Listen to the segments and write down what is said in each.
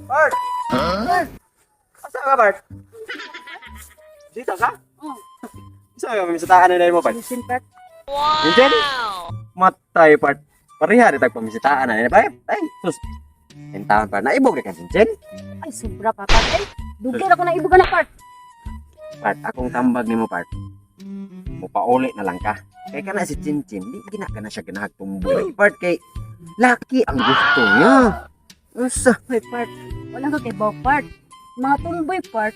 Bart! Asa ka, Bart? Dito ka? Oh. Sa ka, pamisitaan na mo, Bart? Listen, part. Wow! Matay, Bart. Pareha, di tag pamisitaan na ba? Ay, sus. Intaon pa. Naibog na ka, Chinchin. Ay, sobra pa, part. Ay, dugay ra ko na ibugan na, part. Part, akong tambag nimo, Part. Mupauli na lang ka. Kay kana si Chinchin, di gina ka na siya ganahag tumboy. Part, kay laki ang gusto niya. Usa. Hoy, part. Wala ka kay baw, part. Mga tumboy, part.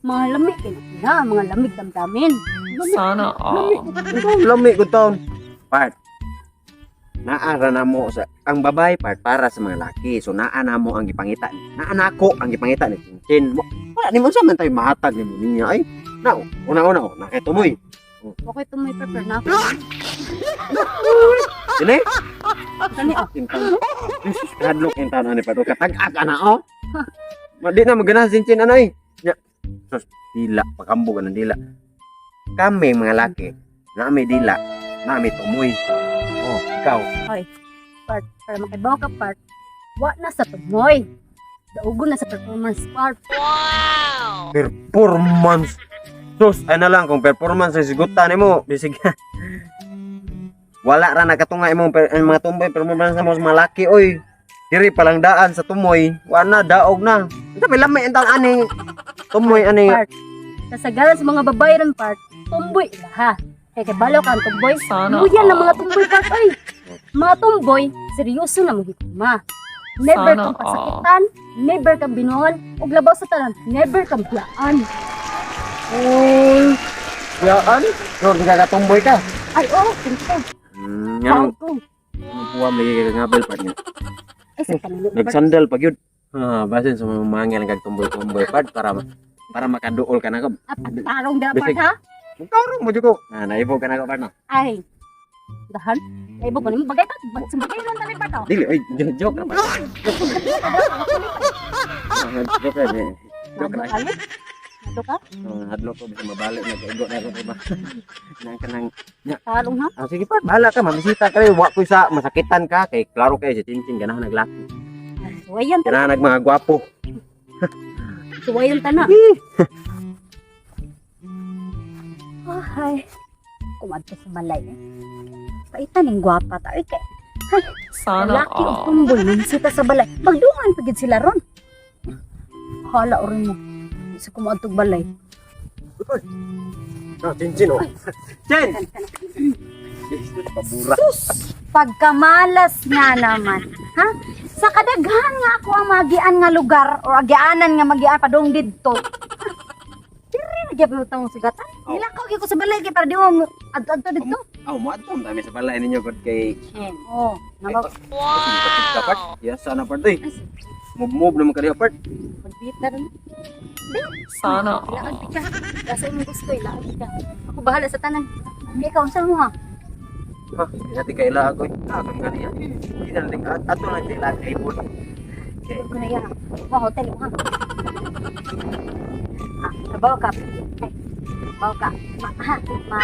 Mga lamig kay na, mga lamig damdamin. Lamig. Sana all. Lami ko taon. Part. Naara na mo sa ang babae, part, para sa mga laki. So naa na mo ang gipangita. Naa nako ang gipangita ni Chinchin. Wala nimo sa man tayo mahatag nimo niya ay. Na una-una oh, nakitumoy. Okay, tumoy, part, pero na. Dili? Kani, oh. Intang. Jesus, kadlok intang ani pa do katag-ag ana oh. Ma di na magana si Chinchin ano eh. Nya. Sus, dila pakambog ang dila. Kami mga laki, nami dila, nami tumoy. Oh, ikaw. Part. Para makibaw ka, part. Wa na sa tumoy. Daugon na sa performance, part. Performance. Sus, ay na lang kung performance ay sigutan nimo, bisig. Wala ra nakatunga imong ang mga tumboy performance na mo sa mga laki oy. Diri palang daan sa tumoy, wala na daog na. Unsa may lami ang taon ani? Tumoy ani. Part. Kasagaran sa mga babae ron, part. Tumboy ila, ha. Kay kabalo ka ang tumboy. Sana Luyan na all. mga tumboy, part, ay. Mga tumboy, seryoso na mahikma. Never Sana kang pasakitan, never kang binuhan, ug labaw sa tanan, never kang biyaan. Uy. Yaan, sure ka tumboy ka. Ay, oo, oh, siyempre. Nganong Proud ko. buwam lagi kay ngabel part niya. Ay, sa kanilo, part. Nagsandal pag yun. Ah, basin sa mga mangel kag tumboy-tumboy part para makaduol ka na ko. Ah, pagtarong dapat, Bisig. ha? Magtarong mo jud ko. Ah, naibog ka na ko part no. Ay, dahan. Ay, buko nimo bagay pa. Sa bagay lang tayo, part, oh. Dili, ay, joke na pa. Joke na. Joke na. Nado ka, eh. Nado ka? Oh, hadlok ko bisa mabalik na kaigo na ako diba. Nang kanang Tarong, ha? Ah, sige pa, bahala ka, mamisita ka rin. Wa ko sa masakitan ka kay klaro kay si Chinchin ganahan naglaki. Ay, Suwayan ta. Ganahan nag mga gwapo. Suwayan ta na. Ay, kumadto sa balay, eh. Paitan ning gwapa ta. Ay, kay Sana laki og all. tumboy sita sa balay. Magdungan pagid sila ron. Hala orin mo. Sa kumadtog balay. Ah, Chinchin oh. Chin. Pabura. Sus! Pagkamalas nga naman. Ha? Sa kadaghan nga ako ang magian nga lugar o agianan nga magian padung didto. Diri na gyud mo tong sugatan. Oh. Nilakaw gyud ko sa balay kay para di mo adto-adto didto. Aw, mo adto dami sa balay ninyo god kay Oh, nabag Wow. Yes, sana part eh. Move move naman kaniya part. Magbita ron. Sana Ilaag all. ka. Kasi imong gusto ilaag ka. Ako bahala sa tanan. Ikaw unsa mo ha? Ha, di natin kaila ako. Ah, kung kaniya. Di na natin ato lang kaila kay bon. Ko na iya. Wa hotel mo ha. Ah, kabaw ka. Ay, Kabaw ka. Ma, ha, ma.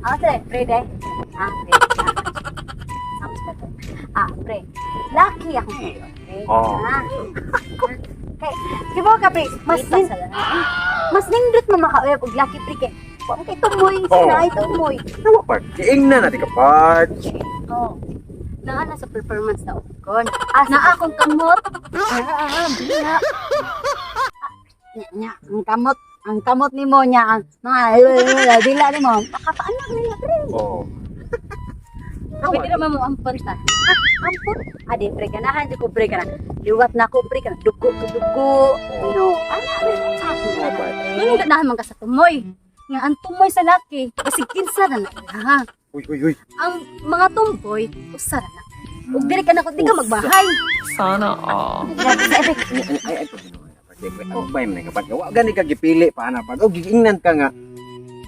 Ah, pre, pre day. Ah, pre. Ah. Sounds better. Ah, pre. Lucky ako pre. Oh. Ah. Kay, kibaw ka pre, mas Mas nin, sa tanan. mas nindot mo makauyab og lucky pre kay wa mo kay tumoy, Oh. sinaay tumoy. Nawa part. Giingnan natin ka part. Oh. Naa na sa performance na kon. Ah, Naa akong kamot. Ah, nya. Nya, nya, ang kamot nimo nya ang mga dila nimo. Makapaanak nila pre. Oh. Pwede naman mo ampon ta. Ampun. Adi pre ganahan jud ko pre kana. Liwat na ko pre kana dugo to dugo. No. Ana pre. Nawa part. Ngunong ganahan man ka sa tumoy. Nga ang tumoy sa laki kasi kinsa na na. Ha? Uy, uy, uy. Ang mga tumboy usa ra na. Ug diri ka na di ka magbahay. Sana all. Grabe sa effect. Ay, ay, ay, ay, ay, man ka part. Wa gani ka gipili pa ana part. O giingnan ka nga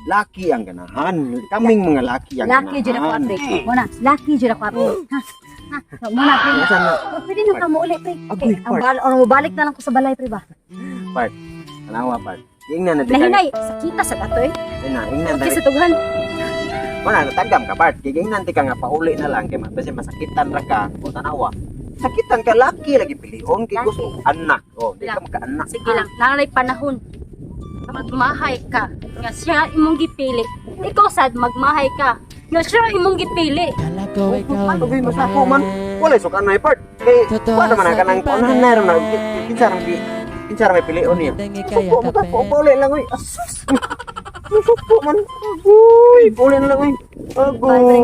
laki ang ganahan. Kaming mga laki ang Laki jud ako ganahan. pre. Muna, laki jud ako pre. Ha. Ha, so, muna pre. Unsa na? Oh, pwede na ka mo uli pre. Agoy, Kay, ang part. bal or mobalik na lang ko sa balay pre ba. Tanawa part. Giingnan na di ka. Nahinay sakita sa datoy. Ina, ingnan Okay dali. sa tughan. Wala natagam ka part. Kay gingnan ti ka nga pauli na lang kay basta masakitan ra ka o tanawa. Sakitan ka, laki lagi pilion kay gusto anak. Oh, di ka makaanak. Sige lang, naray panahon. Magmahay ka nga siya imong gipili. Ikaw sad magmahay ka nga siya imong gipili. Kala ko ikaw Ano ba masako man? Wala sukan na part. Kay Totoo wala man sa ka nang kunahan na ron na kinsa rang kinsa ra may pilion niya. Kaya Suko mo ta, kape. pauli lang oy. Asus. Suko man. Uy, pauli na lang oy. Agoy.